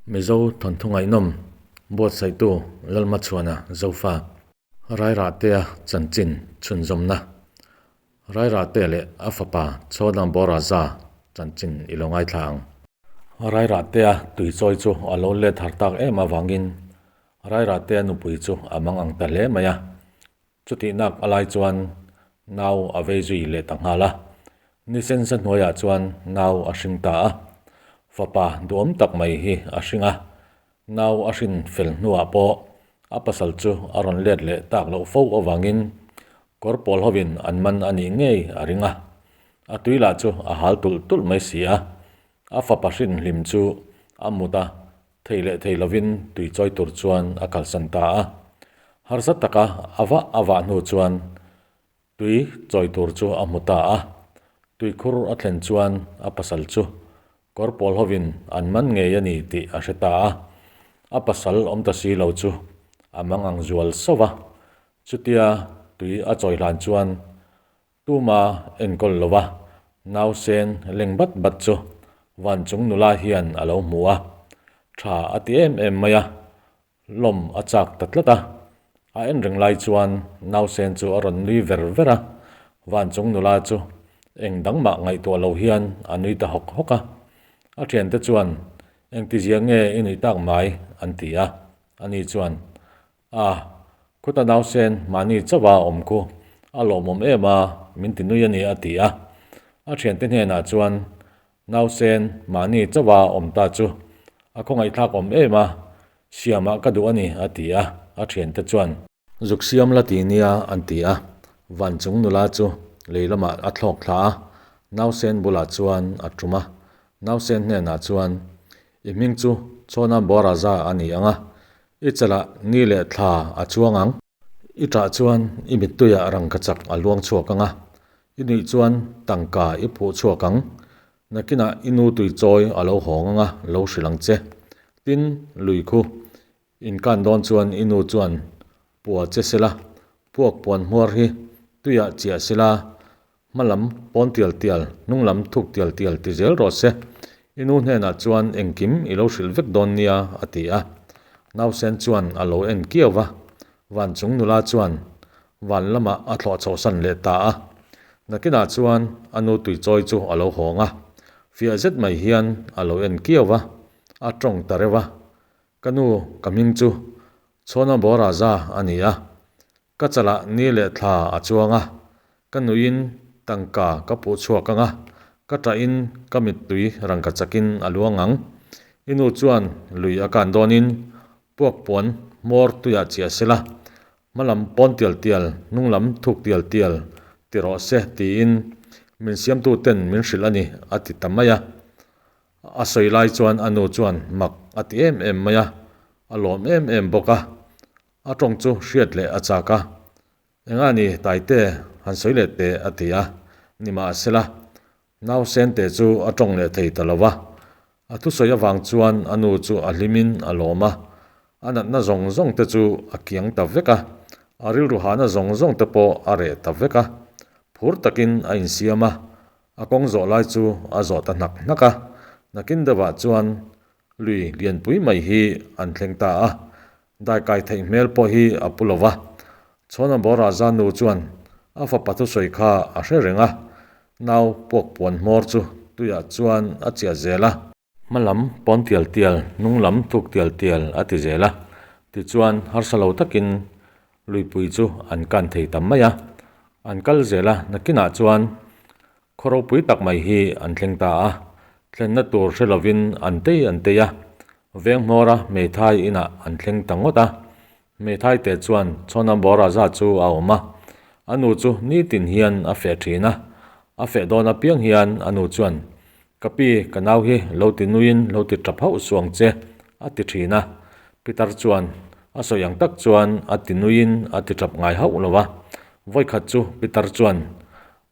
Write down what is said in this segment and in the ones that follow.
Mizo thawnthu ngaihnawm buatsaihtu Lalmachhuana Zofa. Rairahtea chanchin chhunzawmna Rairahtea leh a fapa Chhawdang Boraza chanchin i lo ngaithla ang. Rairahtea tuichawi chu a lo let har tak em avangin Rairahtea nupui chu a mang ang ta hle mai a. Chutih nak a lai chuan nau a vei zui leh ta nghal a, ni sensa hnuaiah chuan nau a hring ta a. Fapa duhawm tak mai hi a hring a, nau a hrin fel hnuah pawh a pasal chu a rawn let leh tak loh fo avangin kawr pawl hovin an man a nih ngei a ring a. A tui lah chu a hal tulh tulh mai si a, a fapa hrin hlim chu a mut a, Thei leh thei lovin tui chawi tur chuan a kalsan ta a. Harsa taka a vah a vah hnu chuan tui chawi tur chu a hmu ta a. Tuikhur a thlen chuan a pasal chu kawr pawl hovin an man ngei a ni tih a hre ta a. A pasal awm ta si lo chu a mang ang zual sauh va. Chutia tui a chawi hlan chuan Tuma enkawl lova nausen leng bat bat chu Vanchung nula hian a lo hmu a, tha a ti em em mai a, lawm a chak ta tlat a. A en reng lai chuan nausen chu a rawn nui ver ver a, Vanchung nula chu eng dang mah ngaihtuah lo hian a nui ta hawk hawk a. A thiante chuan, Engtizia nge i nuih tak mai? an ti a, ani chuan, A, khuta nausen mahni chauha awm khu a lawmawm em a, min ti nui a ni a ti a. A thiante hnenah chuan nausen mahni chauha awm ta chu a khawngaihthlak awm em a, siamah ka duh a ni a ti a, a thiante chuan. Zuk siam la ti nia an ti a, van chung nula chu lei lamah a thlawk thla a, nausen bulah chuan a tum a, nausen hnenah chuan, I hming chu Chhawna Boraza a ni ang a, I chalah ni leh thla a chuang ang. I ṭah chuan i mittuiah rangka chak a luang chhuak ang a, i nuih chuan tangka i phuh chhuak ang. Nakinah i nu tui chawi a lo hawng ang a, lo hrilh ang che. Tin, lui khu, inkan dawn chuan i nu chuan pua che sela, puak puan hmuar hi tuiah chiah sela, Hma lam pawn tial tial, hnung lam thuk tial tial ti zel rawh se. I nu hnenah chuan engkim i lo hrilh vek dawn nia, a ti a. Nausen chuan a lo en kiau va, van chung nula chuan van lamah a thlawh chhohsan leh ta a. Nakinah chuan a nu tuichawi chu a lo hawng a, fiah zet mai hian a lo en kiau va, a tawng ta reuh a. Ka nu, ka hming chu Chhawna Boraza a ni a, Ka chalah ni leh thla a chuang a, ka nuiin tangka ka puh chhuak ang a, ka ṭahin ka mittui rangka chakin a luang ang. I nu chuan lui a kan dawnin puak puan hmawr tuiah chiah sela, hma lam pawn tial tial, hnung lam thuk tial tial ti rawh se tiin min siamtuten min hrilh a ni a ti ta mai a. A sawi lai chuan a nu chuan mak a ti em em mai a, a lawm em em bawk a. A tawng chu hriat leh a chak a, Enga ni Taite han sawi leh teh a ti a, nimahsela nausen te chu a tawng leh thei ta lo va. A thusawi avang chuan a nu chu a hlimin a lawm a, a natna zawng zawng te chu a kiang ta vek a, a rilru hahna zawng zawng te pawh a reh ta vek a, phur takin a insiam a, a kawng zawh lai chu a zawh ta hnak hnak a, nakin deuhah chuan lui lianpui mai hi an thleng ta a, Daikai theih hmel pawh hi a pu lo va. Chhawna Boraza nu chuan a fapa thusawi kha a hre reng a, nau puak puan hmawr chu tuiah chuan a chiah zel a. Hma lam pawn tial tial, hnung lam thuk tial tial a ti zel a. Tichuan harsa lo takin luipui chu an kan thei ta mai a. An kal zel a, nakinah chuan Khaw ropui tak mai hi an thleng ta a, thlenna tur hre lovin an tei an tei a, veng hmawra hmeithai inah an thleng ta ngawt a. Hmeithai te chuan Chhawna Boraza chu a awm a, a nu chu nitin hian a feh thin a, a feh dawn apiang hian a nu chuan, Ka pi, ka nau hi lo ti nuiin lo ti tap hauh suang che, a ti thin a. Pitar chuan a sawi ang tak chuan a ti nuiin a ti tap ngai hauh lo a. Vawikhat chu Pitar chuan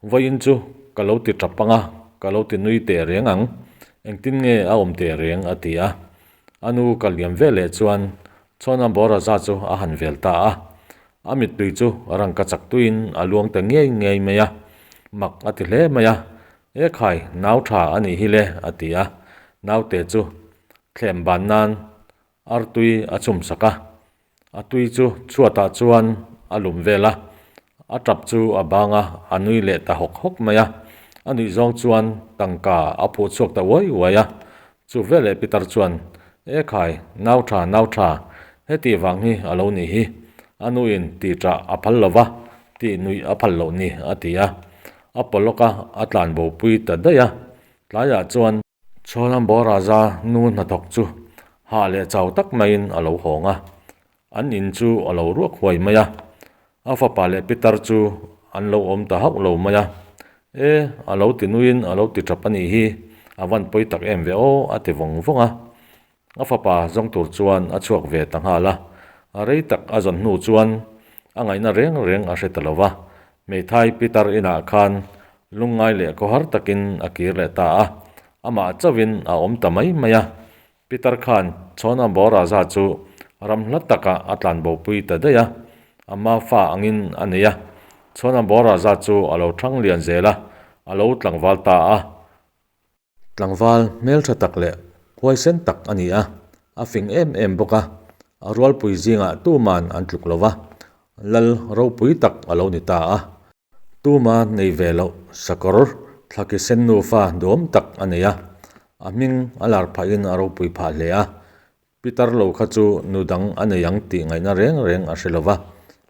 Vawiin chu ka lo ti tap ang a, ka lo ti nui teh reng ang. Engtin nge a awm teh reng? a ti a. A nu ka liam ve leh chuan Chhawna Boraza chu a han vel ta a. A mittui chu rangka chak tuiin a luang ta ngei ngei mai a. Mak a ti hle mai a, E khai, nau tha a nih hi le, a ti a. Naute chu. Thlem ban nan artui a chhum sak a, a tui chu chhuatah chuan a lum vel a, a tap chu a bang a, a nui leh ta hawk hawk mai a, a nuih zawng chuan tangka a phuh chhuak ta uai uai a, chu veleh Pitar chuan, E khai, nau tha, nau tha, heti vang hi a lo nih hi, a nuin tih tah a phal lo va, tih nuih a phal loh ni, a ti a, a paw lawk a, a tlan bopui ta daih a, tlaiah chuan. Chhuanambo Raja nu hnathawk chu hah leh chau tak maiin a lo hawng a, an in chu a lo ruak huai mai a, a fapa leh pitar chu an lo awm ta hauh lo mai a, E, a lo ti nuiin a lo ti tap a nih hi, a van pawi tak em ve aw a ti vawng vawng a. A fapa zawng tur chuan a chhuak ve ta nghal a, a rei tak a zawn hnu chuan a ngaihna reng reng a hre ta lo va, Hmeithai pitar inah khan lungngai leh khawhar takin a kir leh ta a, amah chauhin a awm ta mai mai a. Pitar khan Chhawna Boraza chu ram hla takah a tlanbopui ta daih a, ama fa angin a nei a. Chhawna Boraza chu a lo thang lian zel a, a lo tlangval ta a. Tlangval hmeltha tak leh huaisen tak a ni a, a fing em em bawk a, a rualpui zingah tuman an tluk lo va, lal ropui tak a lo ni ta a. Tuma nei ve loh sakawr thlaki sen nufa duam tak a nei a, a hming a lar phahin a ropui phah hle a, Pitar lo kha chu nu dang a nei ang tih ngaihna reng reng a hre lo va,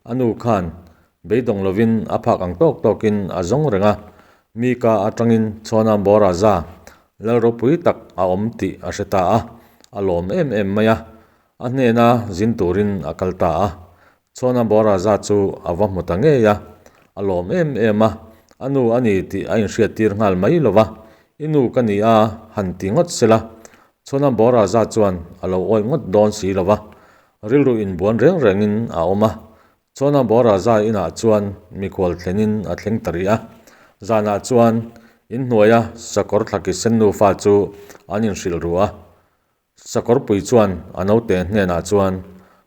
a nu khan beidawng lovin a phak ang tawk tawkin a zawng reng a, mi ka atangin Chhuana Boraza lal ropui tak a awm tih a hre ta a, a lawm em em mai a, a hnena zin turin a kal ta a. Chhuana Boraza chu a va hmu ta ngei a, a lawm em em a, a nu a ni tih a inhriattir nghal mai lo va, I nu ka ni a, han ti ngawt sela, Chhuana Boraza chuan a lo awih ngawt dawn si lo va, rilru inbuan reng rengin a awm a. Chhuana Boraza inah chuan mikhual thlenin a thleng ta rih a. Zanah chuan inhnuaia sakawr thlaki sen nufa chu an inhrilh ru a. Sakawrpui chuan a naute hnenah chuan,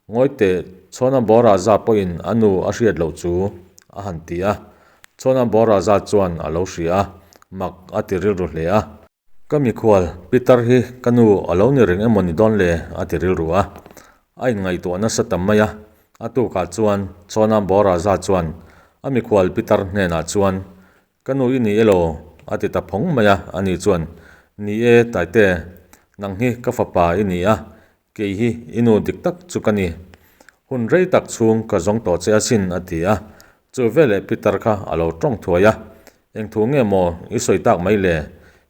Ngawi teh, Chhuana Boraza pawhin a nu a hriat loh chu, a han ti a. Chhuana Boraza chuan a lo hria a, mak a ti rilru hle a. Ka mikhual, Pitar hi ka nu a lo ni reng emaw ni dawn le? a ti rilru a. A inngaihtuah nasa ta mai a. A tukah chuan Chona Boraza chuan a mikhual Pitar hnenah chuan, Ka nu i ni elaw? a ti ta phawng mai a. Ani chuan, Ni e, Taite, nang hi ka fapa i ni a, Kei hi i nu dik tak chu ka ni. Hun rei tak chhung ka zawng tawh che asin a ti a. Chu veleh Peter kha a lo tawng thuai a. Eng thu nge maw i sawi tak mai le?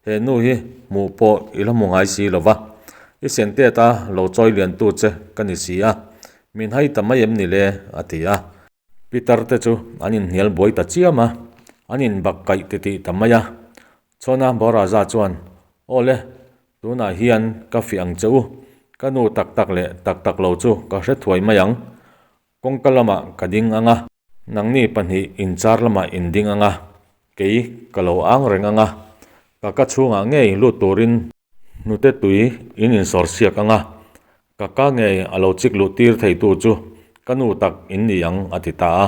He nu hi hmuh pawh i la hmu ngai si lo va. I sentet a lo chawi lian tu che ka ni si a. Min hai ta mai em ni le? a ti a. Peter te chu an inhnial buai ta chiam a. An inbak kaih titih ta mai a. Chhawna Boraza chuan, Aw le, tunah hian ka fiah ang che u. Ka nu tak tak leh tak tak lo chu ka hre thuai mai ang. Kawngka lamah ka ding ang a. Nangni pahnih inchar lamah in ding ang a, kei ka lo ang reng ang a. Ka ka chhungah ngei lut turin hnute tui in insawr siak ang a, ka ka ngei a lo chik luh tir theitu chu ka nu tak in ni ang a ti ta a.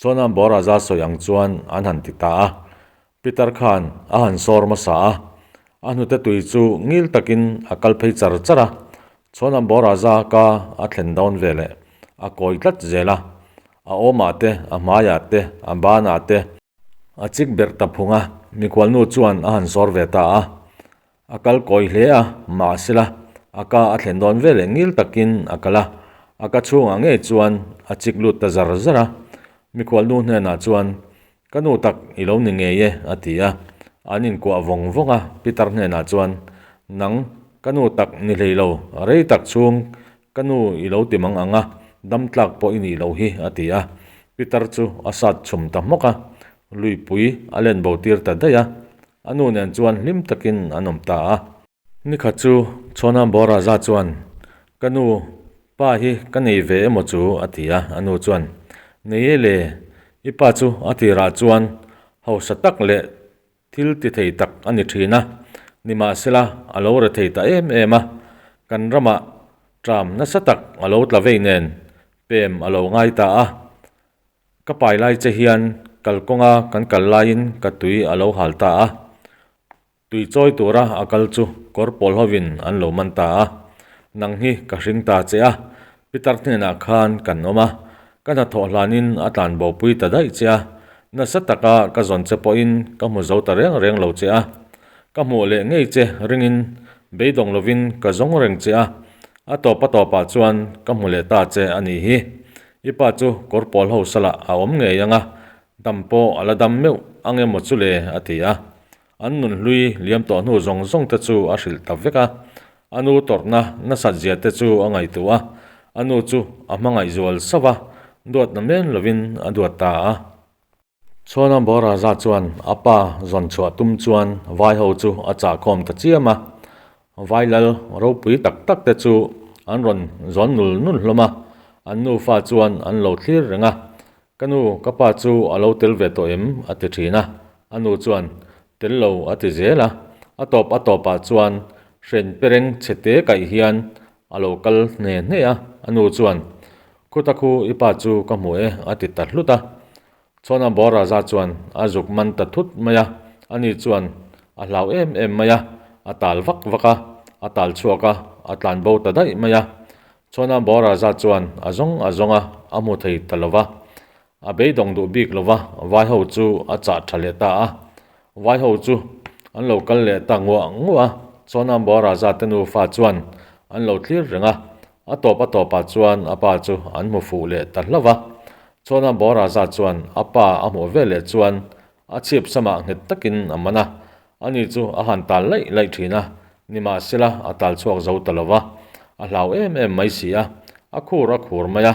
Chuan a Boraza sawi ang chuan an han ti ta a. Peter khan a han sawr hmasa a, a hnute tui chu ngil takin a kal phei char char a, chuan a Boraza ka a thlen dawn veleh a kawi tlat zel a, a awmah te, a hmaiah te, a banah te, a chik berh ta phung a, mikhualnu chuan a han sawr ve ta a, A kal kawi hle a, mahsela a ka a thlen dawn veleh ngil takin a kal a, a ka chhungah ngei chuan a chik lut ta zar zar a. Mikhual nu hnenah chuan, Ka nu tak i lo ni ngei e, a ti a. An inkuah vawng vawng a, Peter hnenah chuan, Nang, ka nu tak ni hlei lo, rei tak chhung ka nu i lo ti mang ang a, dam tlak pawh i nih loh hi, a ti a. Peter chu a sat chhum ta hmawk a, luipui a len bo tir ta daih a. A nu nen chuan hlim takin an awm ta a. Nikhat chu Chhawna Boraza chuan, Ka nu, pa hi ka nei ve emaw chu? a ti a. A nu chuan, Nei e le, i pa chu a tirah chuan hausa tak leh thil ti thei tak a ni thin a, nimahsela a lo re thei ta em em a, kan ramah tram nasa tak a lo tla vei nen pem a lo ngai ta a. Ka pai lai che hian kalkawnga kan kal laiin ka tui a lo hal ta a, tui chawi tura a kal chu kawr pawl hovin an lo man ta a. Nang hi ka hring ta che a, pitar hnenah khan kan awm a, ka hnathawh hlanin a tlan bopui ta daih che a, nasa taka ka zawn che pawhin ka hmu zo ta reng reng lo che a. Ka hmuh leh ngei che ringin beidawng lovin ka zawng reng che a, a tawp a tawpah chuan ka hmu leh ta che a nih hi. I pa chu kawr pawl ho salah a awm ngei ang a, dam pawh a la dam meuh ang emaw chu le a ti a. An nun hlui liam tawh hnu zawng zawng te chu a hrilh ta vek a, a nu tawrhna nasat zia te chu a ngaihtuah a, a nu chu a hmangaih zual sauh a, duatna men lovin a duat ta a. Chhuana Boraza chuan a pa zawn chhuah tum chuan vai ho chu a chah khawm ta chiam a, vai lal ropui tak tak te chu an rawn zawn nul nul hlawm a, an nufa chuan an lo thlir reng a, Ka nu, ka pa chu a lo tel ve tawh em? a ti thin a, a nu chuan tel lo a ti zel a, a tawp a tawpah chuan hren pereng chhe te kaih hian a lo kal hne hne a, a nu chuan Khuta khu i pa chu ka hmu e a ti ta hlut a. Chhuana Boraza chuan a zuk man ta thut mai a, ani chuan a hlau em em mai a, a tal vak vak a, a tal chhuak a, a tlan bo ta daih mai a. Chhuana Boraza chuan a zawng a zawng a, a hmu thei ta lo va. A beidawng duh bik lo va, vai ho chu a chah tha leh ta a. Vai ho chu an lo kal leh ta nguah nguah a, Chhuana Boraza te nufa chuan an lo thlir reng a. A tawp a tawpah chuan a pa chu an hmu fuh leh ta hlauh va. Chhuana Boraza chuan a pa a hmuh veleh chuan a chhip samah nghet takin a man a, Ani chu a han tal laih laih thin a, nimahsela a tal chhuak zo ta lo va, a hlau em em mai si a, a khur a khur mai a,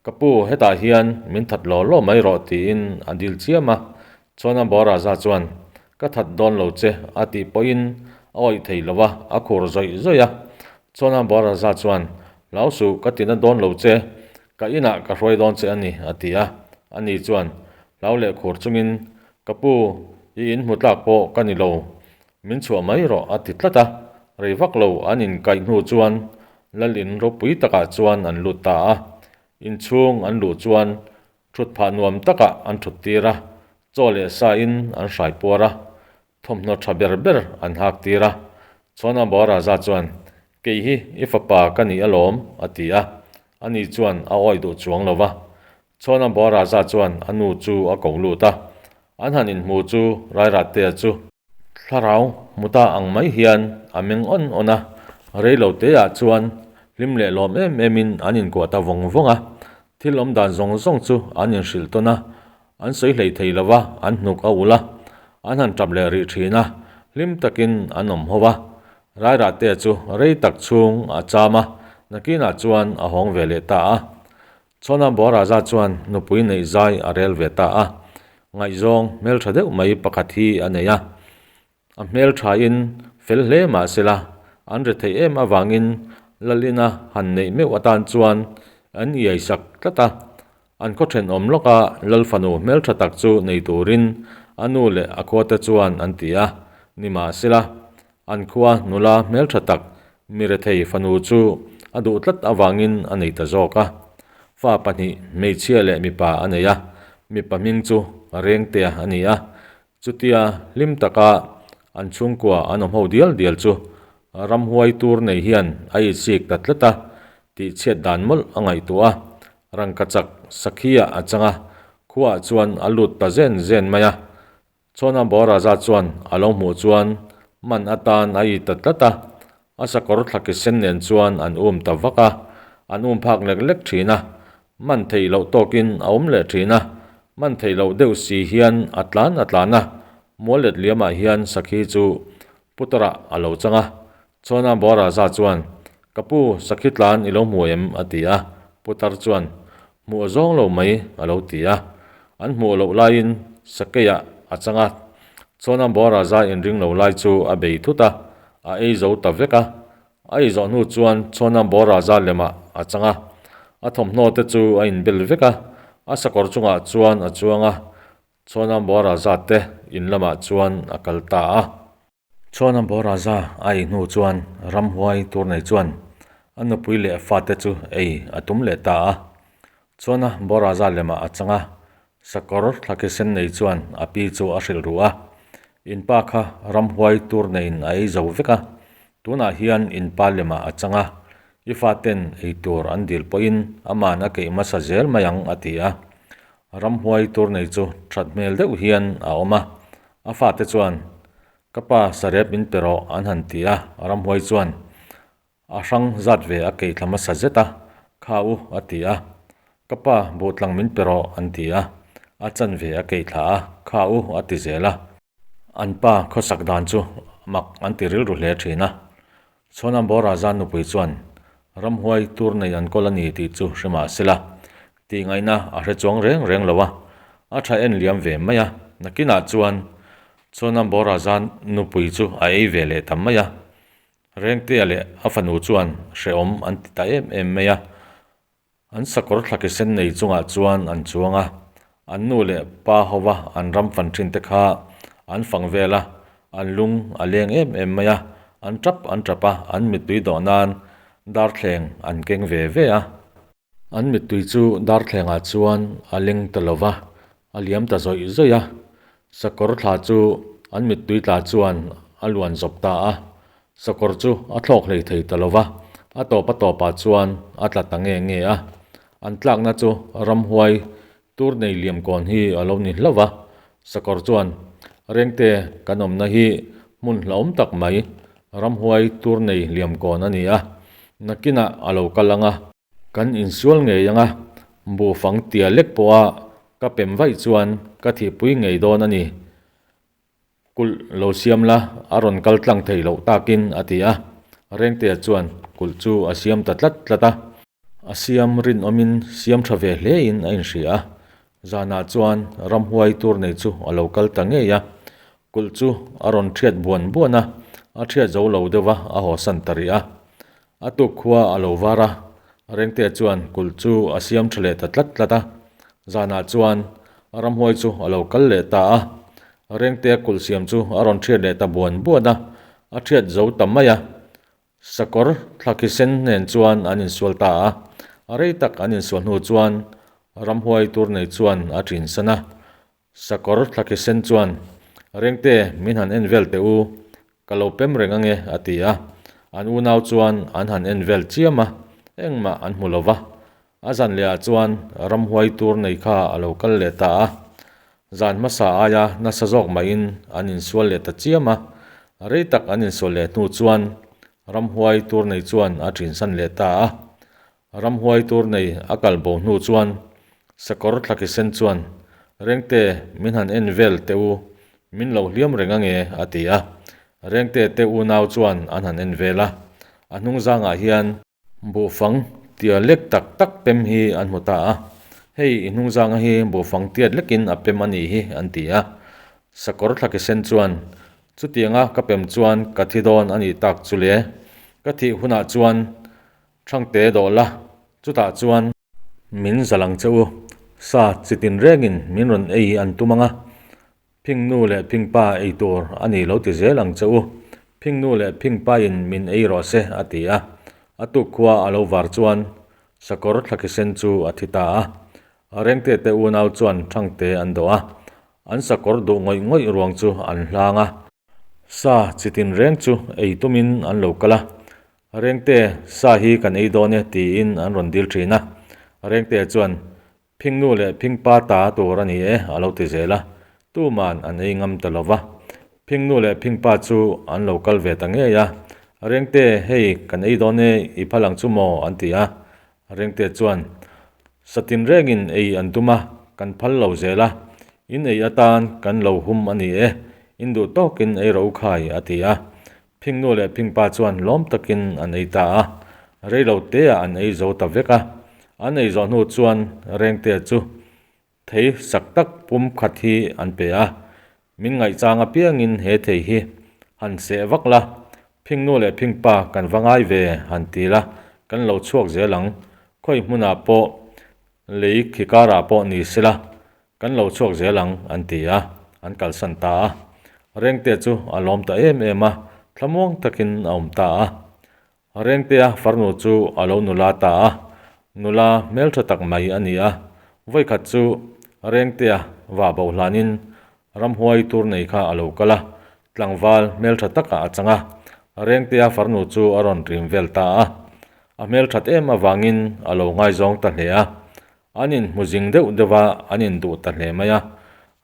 Ka pu, hetah hian min that law law mai rawh tiin a dil chiam a, chuan a Boraza chuan, Ka that dawn lo che a tih pawhin a awih thei lo va, a khur zawih zawih a, chuan a Boraza chuan, Hlau suh, ka tina dawn lo che, ka inah ka hruai dawn che a ni a ti a, ani chuan hlau leh khur chungin Ka pu, i in hmu tlak pawh ka ni lo, min chhuah mai rawh a ti tlat a, rei vak lo an inkaih hnu chuan lal in ropui takah chuan an lut ta a, inchhung an luh chuan thut phah nuam takah an thut tir a, chaw leh sa in an hrai puar a, thawmhnaw tha ber ber an hak tir a, chuan a Boraza chuan Kei hi i fapa ka ni alawm a ti a, ani chuan a awih duh chuang lo va, Chhuana Boraza chuan a nu chu a ko lut a, an han inhmu chu Rairahtea chu thlarau hmu ta ang mai hian a meng awn awn a, reilo teah chuan hlim leh lawm em emin an inkuah ta vawng vawng a, thil awm dan zawng zawng chu an inhrilh tawn a, an sawi hlei thei lo va, an hnuk a ulh a, an han tap leh rih thin a, hlim takin an awm ho va. Rairahtea chu rei tak chhung a cham a, nakinah chuan a hawng ve leh ta a. Chhawna Boraza chuan nupui neih zai a rel ve ta a, ngaihzawng hmeltha deuh mai pakhat hi a nei a. A hmelthain fel hle mah sela, an re theih em avangin Lalina han neih meuh atan chuan an iaisak tlat a. An khaw thenawm lawka Lal fanu hmeltha tak chu nei turin a nu leh a khuate chuan an ti a, nimahsela An khua nula hmeltha tak mirethei fanu chu a duh tlat avangin a nei ta zawk a. Fa pahnih hmeichhia leh mipa a nei a, mipa hming chu Rengtea a ni a. Chutia hlim taka an chhungkua an awm ho dial dial chu ramhuai tur nei hian a itsik ta tlat a, tihchhiat dan mawlh a ngaihtuah a. Rangkachak Sakhi-ah a chang a, khuaah chuan a lut ta zen zen mai a. Chhuana Boraza chuan a lo hmuh chuan man atan a it ta tlat a, a sakawr thlaki sen nen chuan an um ta vak a, an um phak lek lek thin a, man theih loh tawkin a awm leh thin a, man theih loh deuh si hian a tlan a tlan a, mual let liamah hian sakhi chu putarah a lo chang a, Chhuana Boraza chuan, Ka pu, sakhi tlan i lo hmu em? a ti a, putar chuan, Hmuh a zawng lo mai, a lo ti a. An hmuh loh laiin sakeiah a chang a, Chhuana Boraza inring lo lai chu a bei thut a, a ei zo ta vek a. A ei zawh hnu chuan Chhuana Boraza lemah a chang a, a thawmhnaw te chu a inbel vek a, a sakawr chungah chuan a chuang a, Chhuana Boraza te in lamah chuan a kal ta a. Chhuana Boraza a ei hnu chuan ramhuai tur nei chuan a nupui leh fate chu ei a tum leh ta a. Chhuana Boraza lemah a chang a, sakawr thlaki sen nei chuan a pi chu a hrilh ruh a. In pa kha ramhuai tur neiin a ei zo vek a. Tunah hian in pa lemah a chang a, i faten ei tur an dil pawhin aman a keih hmasa zel mai ang a ti a. Ramhuai tur nei chu that hmel deuh hian a awm a, a fate chuan Ka pa sarep min pe rawh an han ti a, ramhuai chuan A hrang zat ve a keih thla hmasa zet a, Kha u a ti a. Ka pa buhtlang min pe rawh an ti a, a chanve a keih thla a, Kha u a ti zel a. An pa khawsak dan chu mak an ti rilru hle thin a. Chhuanambo Raja nupui chuan ramhuai tur nei an kawl a ni tih chu hre mah sela, tih ngaihna a hre chuang reng reng lo a, a tha en liam ve mai a. Nakinah chuan Chhuanambo Raja nupui chu a ei ve leh ta mai a. Rengtea leh a fanu chuan hrehawm an ti ta em em mai a. An sakawr thlaki sen nei chungah chuan an chuang a, an nu leh pa hova an ram fan thin te kha an fang vel a, an lung a leng em em mai a, an tap an tap a, an mittui dawh nan darthleng an keng ve ve a. An mittui chu darthlengah chuan a leng ta lo va, a liam ta zawih zawih a, sakawr thla chu an mittui tla chuan a luan zawp ta a, Sakawr chu a thlawk hlei thei ta lo va, a tawp a tawpah chuan a tla ta nge nge a. An tlakna chu ramhuai tur nei liam kawn hi a lo ni hlauh va. Sakawr chuan, Rengte, kan awmna hi hmun hlauhawm tak mai, ramhuai tur nei liam kawn a ni a, nakinah a lo kal ang a. Kan insual ngei ang a, buhfang tia lek pawha ka pem vaih chuan ka thihpui ngei dawn a ni. Kulh lo siam la, a rawn kal tlang thei loh takin a ti a. Rengtea chuan kulh chu a siam ta tlat tlat a. A siam rinawmin siam tha ve hlein a inhria a. Zanah chuan ramhuai tur nei chu a lo kal ta ngei a. Kulh chu a rawn thiat buan buan a, a thiat zo lo deuh va a hawsan ta rih a. A tuk khua a lo var a, Rengtea chuan kulh chu a siam tha leh ta tlat tlat a. Zanah chuan ramhuai chu a lo kal leh ta a. Rengtea kulh siam chu a rawn thiat leh ta buan buan a, a thiat zo ta mai a. Sakawr thlakhi sen nen chuan an insual ta a, a rei tak an insual hnu chuan ramhuai tur nei chuan a ṭin san a. Sakawr thlakhi sen chuan, Rengte, min han en vel teh u, ka lo pem reng ange, a ti a. An unau chuan an han en vel chiam a, engmah an hmu lo va. A zan lehah chuan ramhuai tur nei kha a lo kal leh ta a. Zan hmasa aia nasa zawk mahin an insual leh ta chiam a, rei tak an insual leh hnu chuan ramhuai tur nei chuan a ṭinsan leh ta a. Ramhuai tur nei a kal bo hnu chuan sakawr thlaki sen chuan, Rengte, min han en vel teh u, min lo hliam reng ange, a ti a. Rengte te unau chuan an han en vel a, a hnung zangah hian, Buhfang tia lek tak tak pem hi an hmu ta a, hei i hnungzanga hi buhfang tiat lekin a pem a nih hi an ti a. Sakawr thlaki sen chuan, Chutianga ka pem chuan ka thi dawn a nih tak chu le, ka thih hunah chuan Thangte dawh la, chutah chuan min zal ang che u, sa chitin rengin min rawn ei an tum ang a, Phingnu leh phingpa ei tur a ni lo ti zel ang che u. Phingnu leh phingpain min ei rawh se, a ti a. A tuk khua a lo var chuan sakawr thlakisen chu a thi ta a. Rengte te unau chuan Thangte an dawh a, an sakawr duh ngawih ngawih ruang chu an hlang a. Sa chitin reng chu ei tumin an lo kal a, Rengte, sa hi kan ei dawn e tiin an rawn dil thin a. Rengte chuan, Phingnu leh phingpa ta tur a ni e, a lo ti zel a. Tuman an ei ngam ta lo va. Phingnu leh phingpa chu an lo kal ve ta ngei a. Rengte, hei kan ei dawn e, i phal ang chu maw? an ti a. Rengte chuan, Satin rengin ei an tum a, kan phal lo zel a. In ei atan kan lo hum a ni e, in duh tawkin ei ro khai, a ti a. Phingnu leh phingpa chuan lawm takin an ei ta a, reilo teah an ei zo ta vek a. An ei zawh hnu chuan Rengtea chu thei sak tak pum khat hi an pe a, Min ngaihchang apiangin he thei hi han seh vak la, phingnu leh phingpa kan va ngai ve han ti la, kan lo chhuak zel ang, khawi hmunah pawh lei khi karah pawh ni sela Kan lo chhuak zel ang, an ti a, an kalsan ta a. Rengtea chu a lawm ta em em a, thlamuang takin a awm ta a. Rengtea farnu chu a lo nula ta a, nula hmeltha tak mai a ni a. Vawikhat chu Rengtea vah boh hlanin ramhuai tur nei kha a lo kal a, tlangval hmeltha takah a chang a. Rengtea farnu chu a rawn rim vel ta a. A hmelthat em avangin a lo ngaizawng ta hle a. An inhmu zing deuh deuh a, an induh ta hle mai a.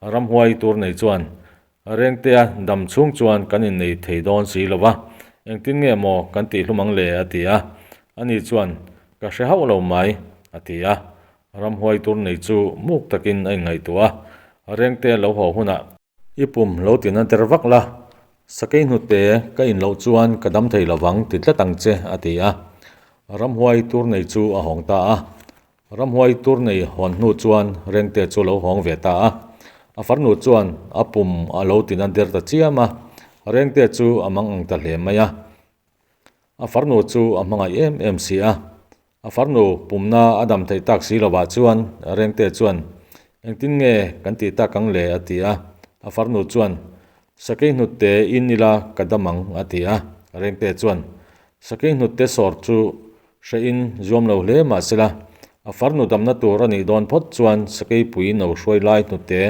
Ramhuai tur nei chuan Rengtea dam chhung chuan kan innei thei dawn si lo va, engtin nge maw kan tih hlum ang le? a ti a. Ani chuan, Ka hre hauh lo mai, a ti a. Ramhuai tur nei chu muk takin a inngaihtuah a. Rengtea lo haw hunah. I pum lo tina der vak la, sakei hnute ka in loh chuan ka dam thei lovang ti tlat ang che, a ti a. Ramhuai tur nei chu a hawng ta a. Ramhuai tur nei hawn hnu chuan Rengte chu lo hawng ve ta a. A farnu chuan a pum a lo tina der ta chiam a, Rengte chu a mang ang ta hle mai a. A farnu chu a hmangaih em em si a. A farnu pumna a dam theih tak si lovah chuan Rengte chuan, Engtin nge kan tih tak ang le? a ti a. A farnu chuan, Sakei hnute in ila ka dam ang, a ti a. Rengte chuan, Sakei hnute sawr chu Hrehin zuam lo hle mah sela, a farnu damna tur a nih dawn phawt chuan Sakeipui no hruai lai hnute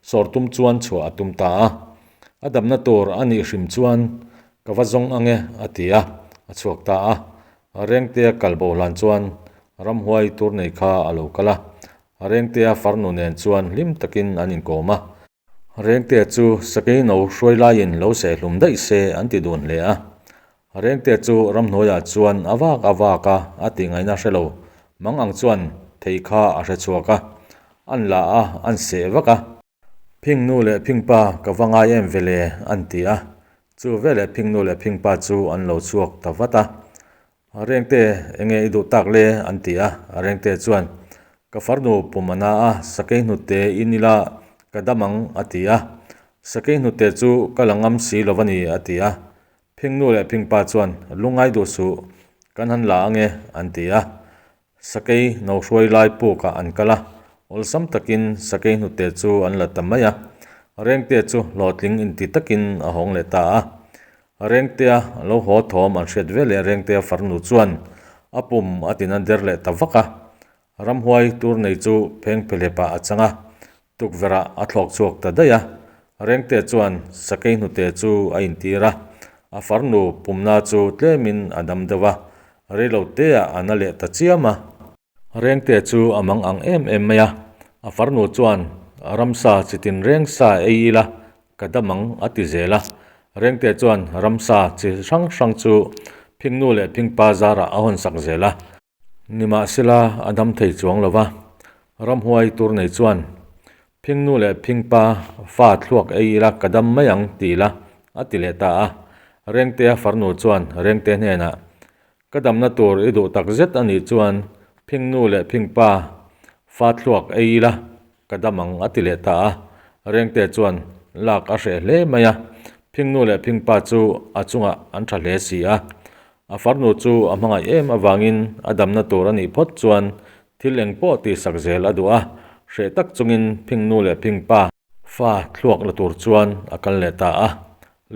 sawr tum chuan chhuah a tum ta a. A damna tur a nih hrim chuan ka va zawng ang e a ti a, a chhuak ta a. Rengtea kal bo hlan chuan ramhuai tur nei kha a lo kal a, Rengtea farnu nen chuan hlim takin an inkawm a. Rengtea chu sakei no hruai laiin lo sehhlum daih se an ti dun hle a. Rengtea chu ramhnuaiah chuan a vak a vak a, a tih ngaihna hre lo. Mang ang chuan thei kha a hre chhuak a, an la a, an seh vak a. Phing nu leh phing pa ka va ngai em ve le an ti a. Chu veleh phing nu leh phing pa chu an lo chhuak ta vat a. Rengte, enge i duh tak le? an ti a. Rengte chuan, Ka farnu pum a na a, sakei hnute in ila ka dam ang, a ti a. Sakei hnute chu ka la ngam si lo a ni, a ti a. Phingnu leh phingpa chuan, Lungngai duh suh, kan han la ange, an ti a. Sakei no hruai lai pukah an kal a, awlsam takin sakei hnute chu an la ta mai a. Rengte chu hlawhtling inti takin a hawng leh ta a. Rengtea lo haw thawm an hriat ve leh Rengtea farnu chuan a pum a tina der leh ta vak a. Ramhuai tur nei chu pheng phelhepah a chang a, tukverhah a thlawk chhuak ta daih a. Rengtea chuan sakei hnute chu a intir a, a farnu pumna chu tlemin a dam deuh a, reiloteah a na leh ta chiam a. Rengte chu a mang ang em em mai a, a farnu chuan ramsa chi tin reng sa ei ila ka dam ang a ti zel a. Rengte chuan ramsa chi hrang hrang chu phingnu leh phingpa zarah a hawn sak zel a. Nimahsela a dam thei chuang lo va, ramhuai tur nei chuan phingnu leh phingpa fa thluak ei ila ka dam mai ang ti ila a ti leh ta a. Rengtea farnu chuan Rengte hnenah Ka damna tur i duh tak zet a nih chuan phingnu leh phingpa fa thluak ei ila ka dam ang a ti leh ta a. Rengte chuan lak a hreh hle mai a, phingnu leh phingpa chu a chungah an tha hle si a. A farnu chu a hmangaih em avangin a damna tur a nih phawt chuan thil eng pawh tihsak zel a duh a, hreh tak chungin phingnu leh phingpa fa thluak la tur chuan a kal leh ta a.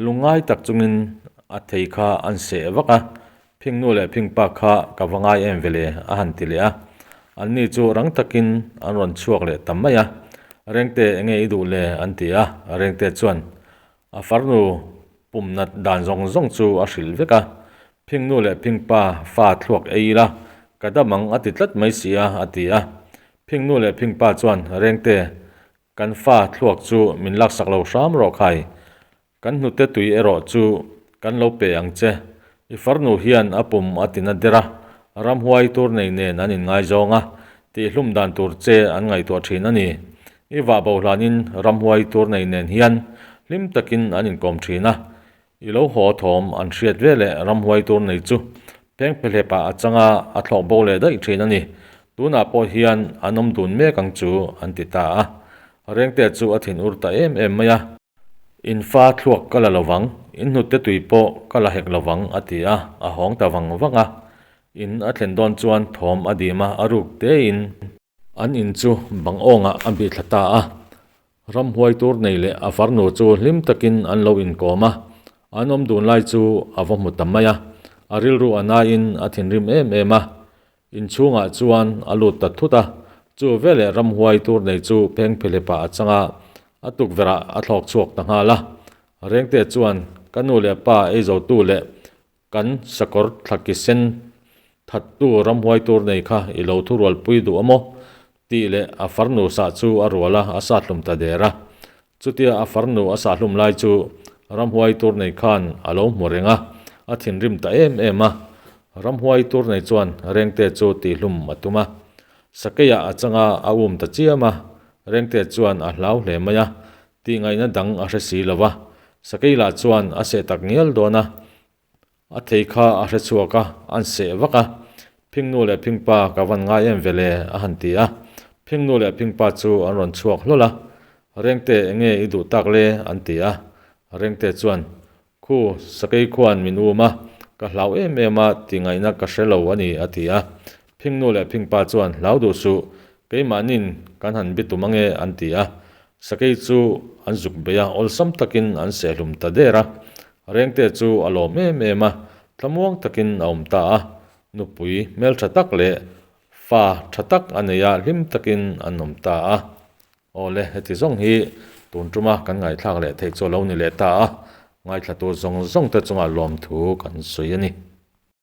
Lungngai tak chungin a thei kha an seh vak a, Phingnu leh Phingpa kha ka va ngai em ve le a han ti leh a. Anni chu rang takin an rawn chhuak leh ta mai a, Rengte enge i duh le an ti a, Rengte chuan a farnu pum nat dan zawng zawng chu a hrilh vek a, Phingnu leh Phingpa fa thluak ei ila ka dam ang a ti tlat mai si a a ti a. Phingnu leh Phingpa chuan Rengte Kan fa thluak chu min laksak lo hram rawh khai. Kan hnute tui erawh chu kan lo pe ang che. I farnu hian a pum a tina der a, ramhuai tur nei nen an inngaizawng a, tihhlum dan tur che an ngaihtuah thin a ni. I vah bo hlanin ramhuai tur nei nen hian hlim takin an inkawm thin a, I lo haw thawm an hriat ve leh ramhuai tur nei chu pheng phelhepah a chang a, a thlawk bo leh daih thin a ni. Tunah pawh hian an awm dun mek ang chu an ti ta a. Rengte chu a thin ur ta em em mai a. In fa thluak ka la lovang, in hnute tui pawh ka la hek lovang a ti a, a hawng ta vang vang a. In a thlen dawn chuan thawm a dim a, a ruk tein. An in chu bang awngah a bih thla ta a. Ramhuai tur nei leh a farnu chu hlim takin an lo inkawm a, an awm dun lai chu a va hmu ta mai a, a rilru a naiin a thinrim em em a. Inchhungah chuan a lut ta thut a, chu veleh ramhuai tur nei chu pheng phehlepah a chang a, a tukverhah a thlawk chhuak ta nghal a. Rengte chuan, Ka nu leh pa ei zotu leh. Kan sakawr thlaki sen thattu ramhuai tur nei kha i lo thurualpui duh a maw? Tih leh a farnu sah chu a rual a, a sah hlum ta der a. Chutia a farnu a sah hlum lai chu ramhuai tur nei khan a lo hmu reng a, a thinrim ta em em a. Ramhuai tur nei chuan Rengte chu tihhlum a tum a. Sakeiah a chang a, a um ta chiam a. Rengte chuan a hlau hle mai a, Tihngaihna dang a hre si lo va, sakei lah chuan a seh tak ngial dawn a, a thei kha a hre chhuak a, an seh vak a. Phingnu leh Phingpa ka van ngai em ve le a han ti a. Phingnu leh Phingpa chu an rawn chhuak hlawl a, Rengte enge i duh tak le an ti a. Rengte chuan, Khu, sakei khuan min um a, ka hlau em em a, tihngaihna ka hre lo a ni, a ti a. Phingnu leh Phingpa chuan, Hlau duh suh, keimahnin kan han bitum ange, an ti a. Sakei chu an zuk bei a, awlsam takin an sehhlum ta der a. Rengte chu a lawm em em a, thlamuang takin a awm ta a. Nupui hmeltha tak leh fa tha tak a nei a, hlim takin an awm ta a. Awle, heti zawng hi tun tuma kan ngaihthlak leh theih chu a lo ni leh ta a, ngaithlatu zawng zawng te chungah lawmthu kan sawi a ni.